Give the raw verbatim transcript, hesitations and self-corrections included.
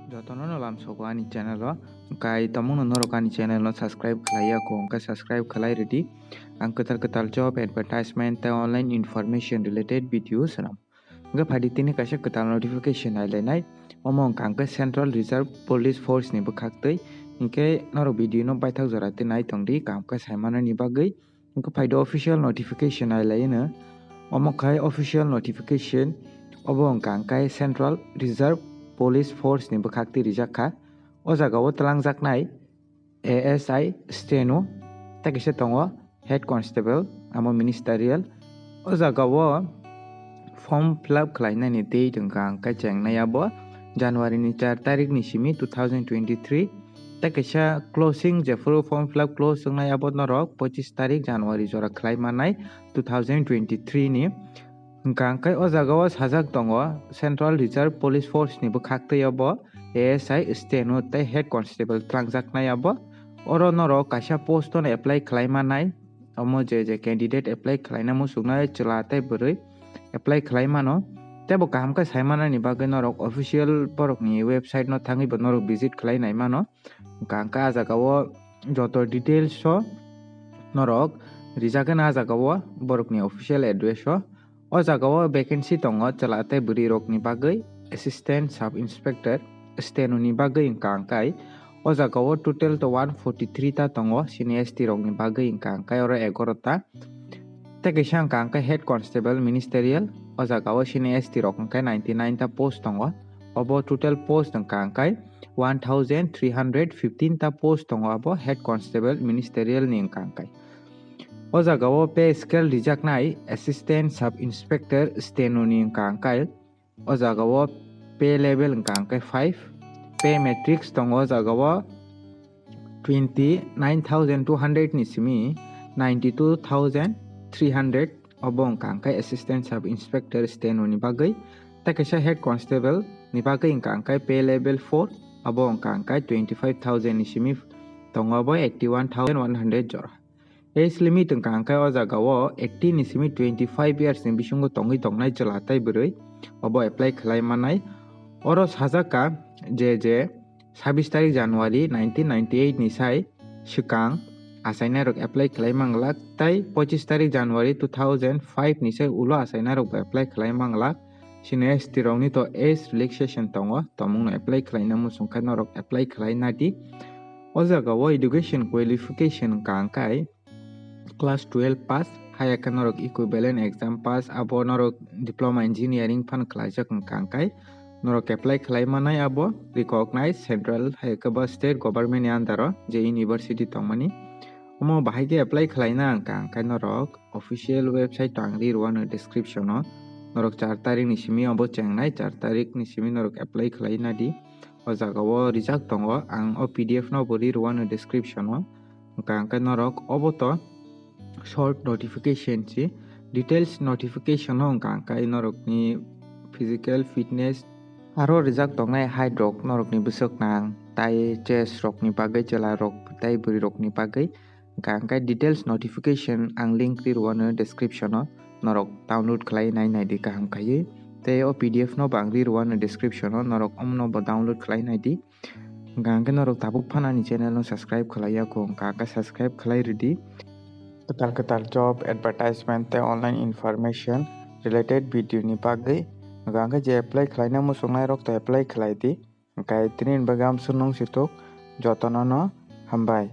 Jotono no lamsogo ani channel o. Kai tomungno norok ani channel no subscribe khlai ya kho, hwnkhe subscribe khlai rwdi. Ang kwtal kwtal job advertisement tei online information related video swnam. Hwnkhe phaidi tini kaisa kwtal notification nailainai. Omo wngkha hwnkhe Central Reserve Police Force ni bwkhaktwi. Hinkhe norok video no baithak jora twi nai tongdi, kaham khe saimanani bagwi. Hwnkhe phaidi official notification nailaino. Omo khai official notification, obo wngkha hwnkhe Central Reserve Police Force ni bwkhaktwi rijak kha. O jagao twlangjaknai A S I steno, tei kaisa tongo Head Constable, amo ministerial. O jagao form fill up khlainani date wngkha hwnkhe chengnai abo January ni char tarik ni simi two thousand twenty-three. Tei kaisa closing, jephuru form fill up close wngnai abo norok pochis tarik January jora khlai manai two thousand twenty-three ni. Hwnkha hwnkhe o jagao sajak tongo Central Reserve Police Force ni bwkhaktwi obo A S I steno tei Head Constable twlangjaknai abo. Oro norok kaisa post no apply khlai manai. Omo je je candidate apply khlaina muchungnai chwla tei bwrwi apply khlai mano. Tei bo kaham khe sai manani bagwi norok official borokni website no thangwi bo norok visit khlai nai mano. Hwnkha hwnkhe ah jagao joto details o norok rijak khe ah jagao borokni official address o. O jagao vacancy tongo chwla tei bwrwi rokni bagwi Assistant Sub Inspector steno ni bagwi wngkha hwnkhe. O jagao total to one forty three ta tongo, sini S T rokni bagwi wngkha hwnkhe oro egaroh ta. Tei kaisa wngkha hwnkhe Head Constable Ministerial, o jagao sini S T rok hwnkhe ninety nine ta post tongo. Obo total post wngkha hwnkhe one thousand three hundred fifteen ta post tongo abo Head Constable Ministerial ni wngkha hwnkhe. O jagao pay scale rijaknai Assistant Sub Inspector steno ni wngkha hwnkhe. O jagao pay level wngkha hwnkhe five, pay matrix tongo o jagao twenty nine thousand two hundred ni simi ninety two thousand three hundred, obo wngkha hwnkhe Assistant Sub Inspector steno ni bagwi. Tei kaisa Head Constable ni bagwi wngkha hwnkhe pay level four, obo wngkha hwnkhe twenty five thousand ni simi tongo abo eighty one thousand one hundred jora. Age limit wngkha hwnkhe o jagao eighteen ni simi twenty five years ni bisingo tongwi tongnai chwla tei bwrwi obo apply khlai manai. Oro sajak kha je je sabis tarik January nineteen ninety eight ni sai swkang achainairok apply khlai manglak tei pochis tarik January two thousand five ni sai ulo achainairokbo apply khlai manglak. Sini S T rokni to age relaxation tongo, tomungno apply khlaina muchung khe norok apply khlai nadi. O jagao education qualification wngkha hwnkhe class twelve pass, haya khe norok equivalent exam pass, abo norok diploma engineering phan khlaijak wngkha hwnkhe norok apply khlai manai abo recognized central haya khe ba state government ni under o je university tongmani. Omo bahai khe apply khlaina wngkha hwnkhe norok official website to ang ri rwano description o. Norok char tarik ni simi obo chengnai, char tarik ni simi norok apply khlai nadi. O jagao rijak tongo, ang o P D F no bo ri rwano description o. Hwnkha hwnkhe norok obo to short notification si, details notification o hwnkha hwnkhe norokni physical fitness aro rijak tongnai height rok norokni bwswk nang, tai chest rokni bagwi, chwla rok tai bwrwi rokni bagwi. Hwnkha hwnkhe details notification ang link ri rwano description o, norok download khlai nai nai di kaham khaiwi. Tei o P D F no bo ang ri rwano description o, norok omono bo download khlai nai di. Hwnkha hwnkhe norok tabuk phano ani channel no subscribe khlai ya kho, hwnkha hwnkhe subscribe khlai rwdi. Kwtal kwtal job advertisement tei online information related video ni bagwi. Hwnkha hwnkhe je apply khlaina muchungnai rok to apply khlai di. Hwnkhe tini ni bagwi amsuk nung situk, jotono no hambai.